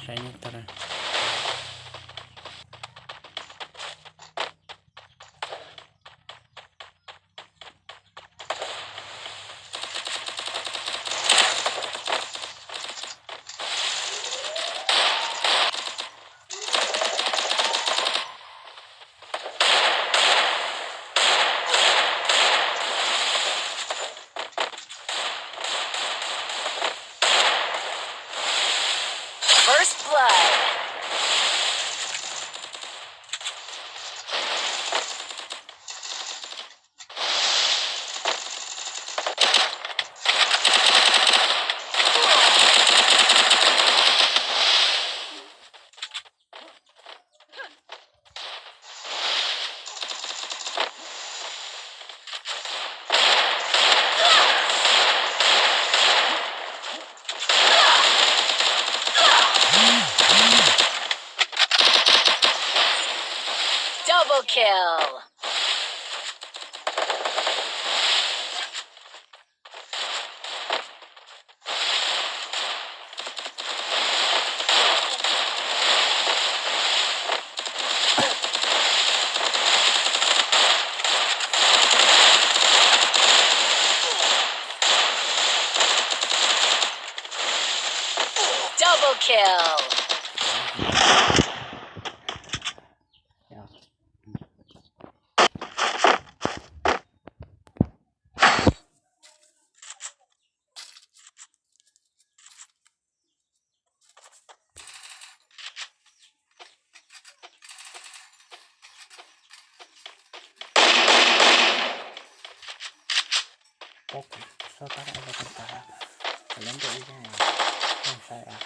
Saib nyob tag. First blood. Double kill. Double kill. Pab sab tab ua tag tas, lawv ntuj ib zaj, saib.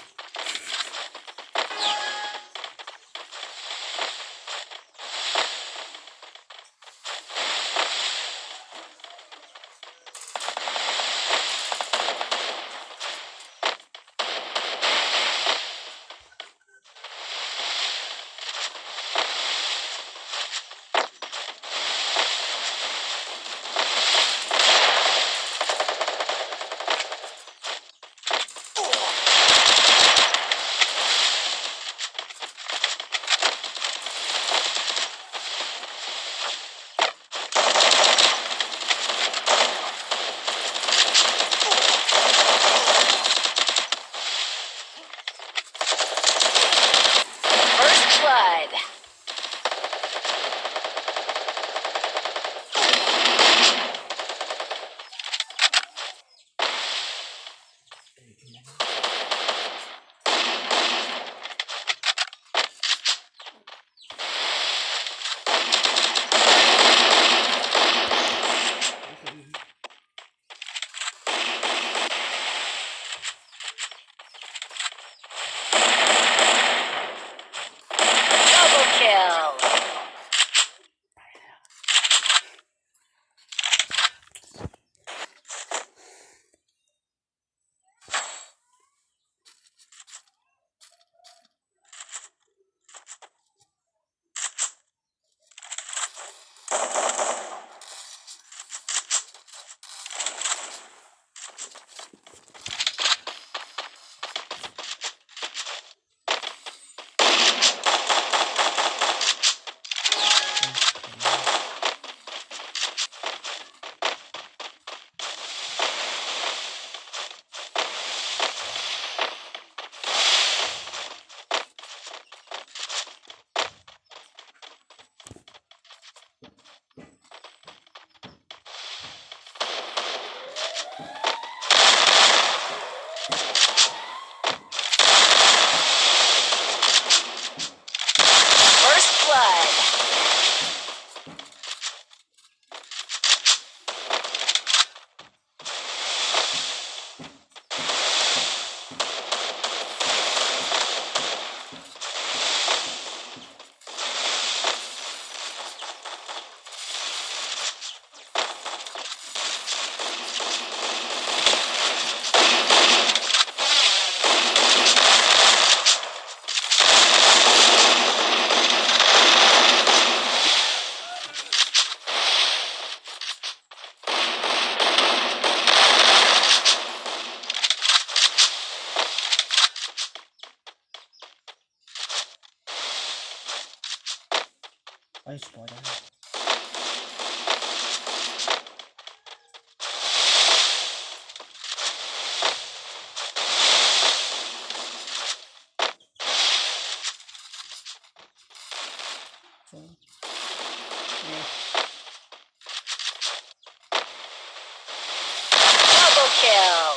Tsis pom cov. Double kill.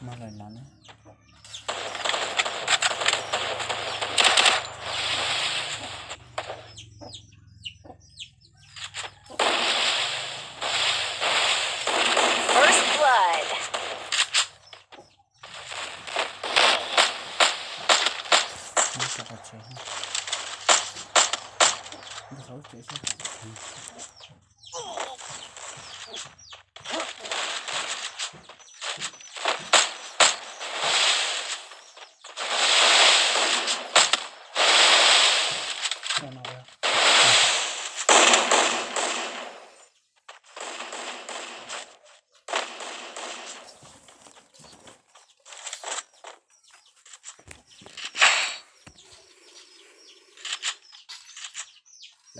Mas lawm no na. First blood. Nyob rau qhov tsev, nyob rau lub tsev sab hauv.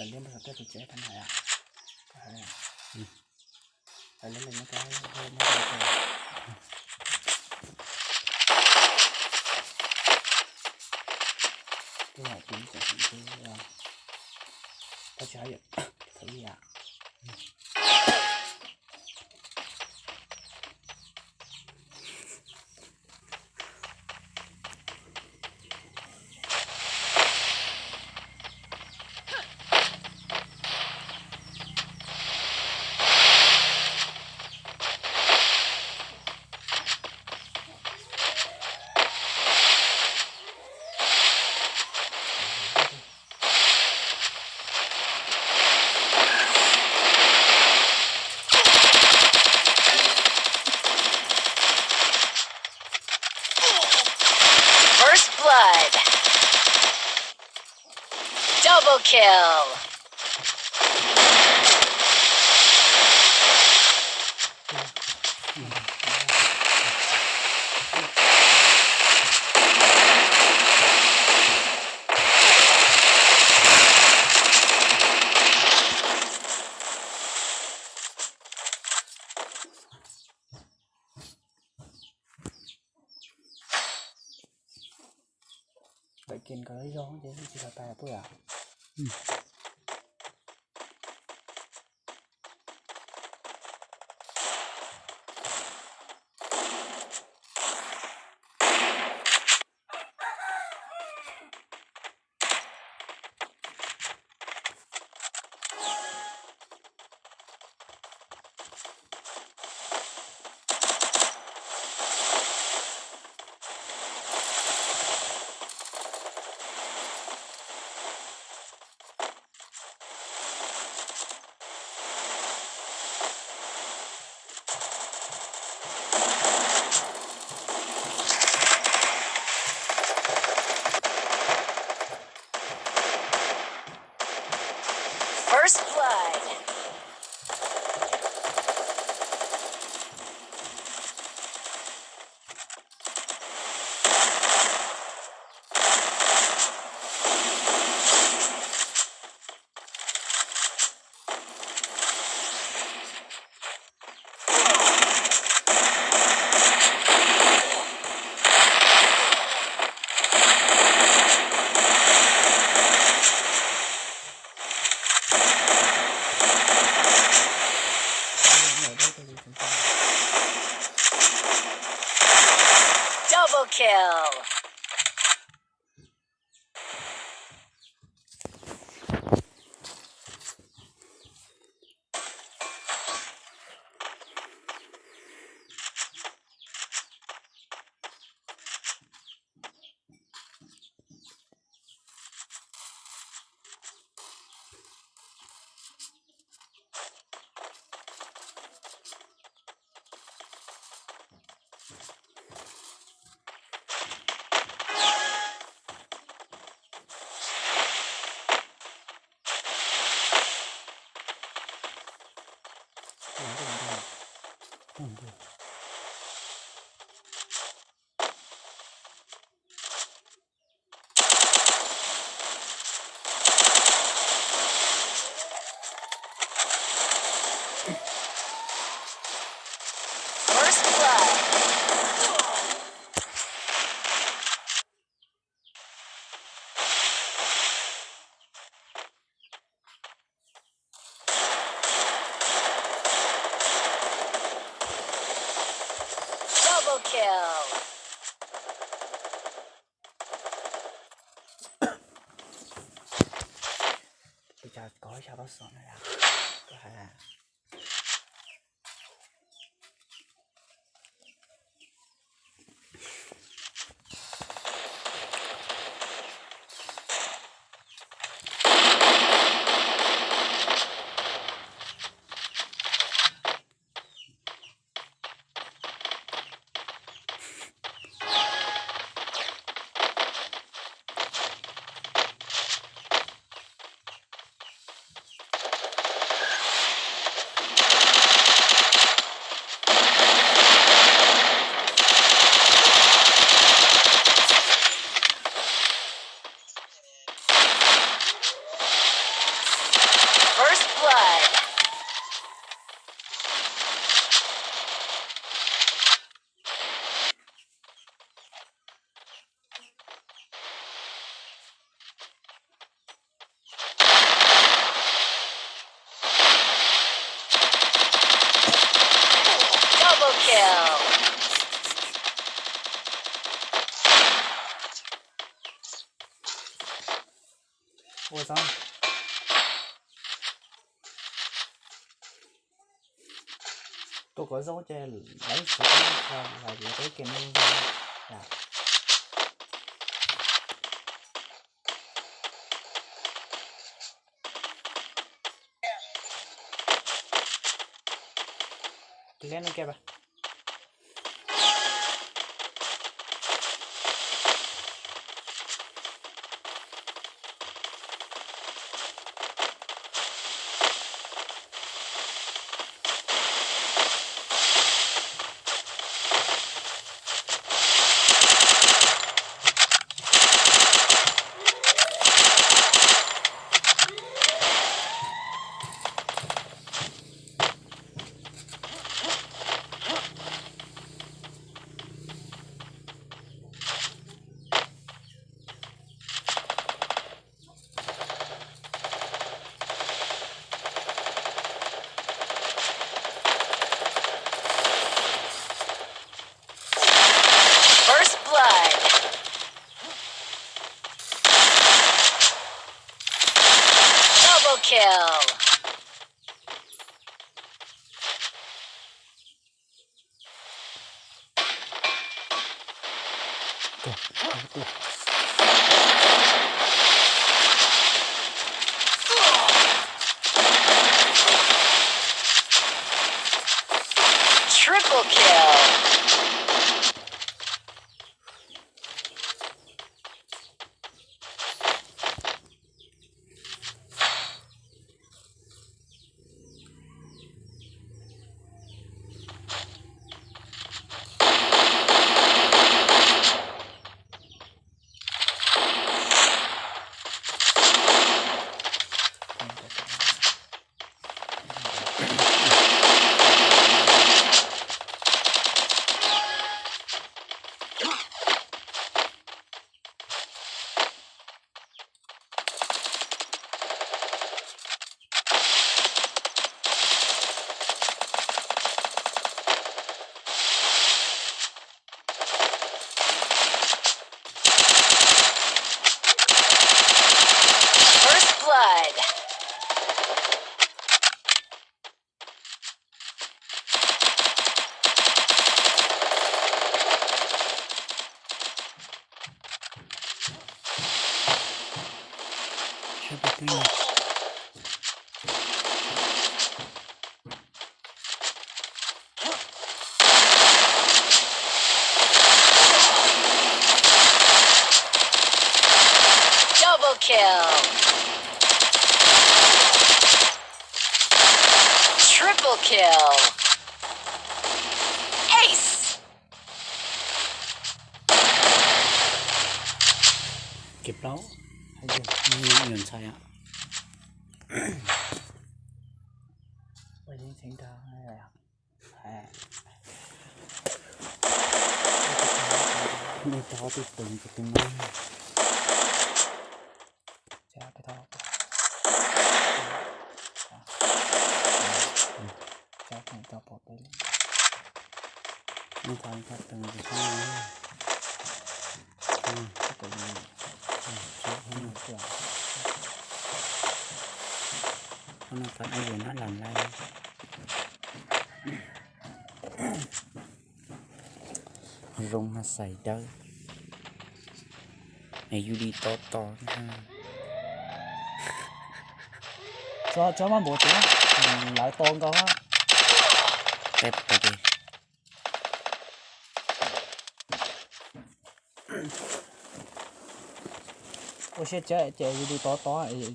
Lawv liab npa saum tej tus tsev tag nrho. Lawv liab npa nyob rau hauv, tej yam tiv tseem tiv, tau tsis hais yam thaum ib yam. First blood. Double kill. Lawv ces nkawd zog ces tsis tau tas puas yom? Kill. First blood. Double kill. Ua cas kov ib sab tau xom na yom? Koj hais. First blood. Double kill. Ua txob. Tua kov zaub ces lawv tsis tau hais tias peb kem no. Tus leb no kiag pas. First blood. Double kill. Triple kill. Double kill. Triple kill. Ace. Kev plaub, yuav ntshai. Nej tau ob tug pes tus no. Nej tau tau pes tus no. Qhov no tau ai yus nab lam lais. Zoo mas xais dawb. Es yus li to to. Tso, tso maj npaum tiag, lawv to nkaus. Peb pais ces. Ua siab tsa ces yus li to to. Tsis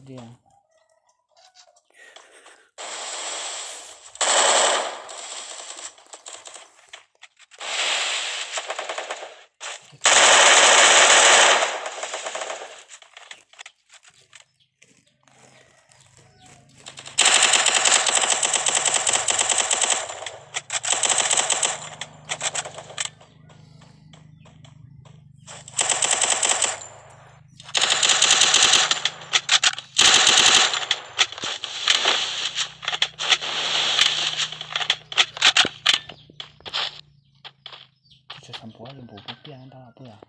tshua xav npuav, npuav pub piaj ntag puas yog?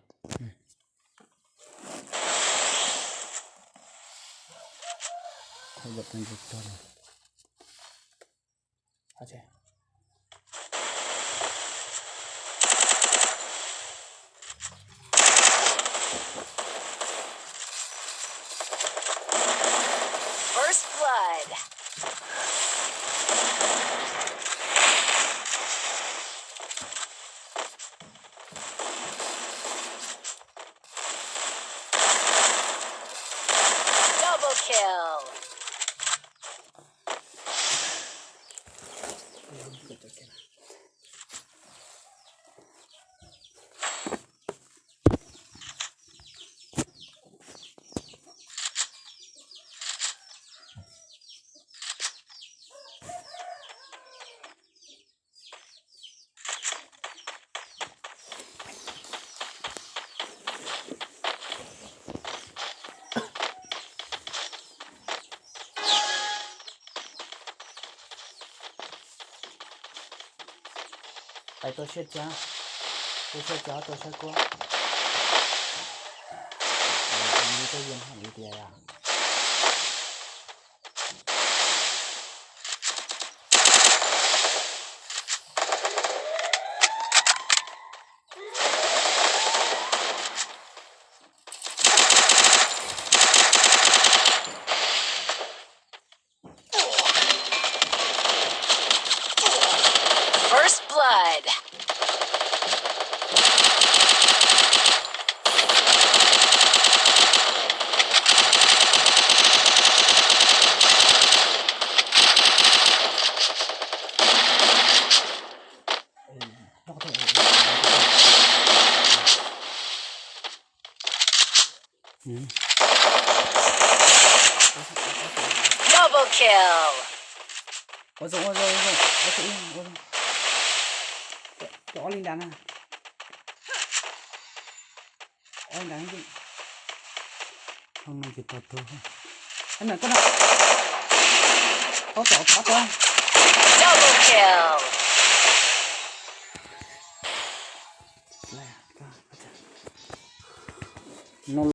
Thaum yog peb ntsib tuag lawm. First blood. Double kill. Pais tua siab tsa, tua siab tsa, tua siab kuab. Li tej yam hais li tias yog. First blood. Double kill. Ua zoo, ua zoo, ua zoo, ua zoo, ua zoo. Cov ob li nrad na. Ob li nrad. Hauv no ces tau tuag. Ab, na koj na. Tau tom pab tuag. Double kill. No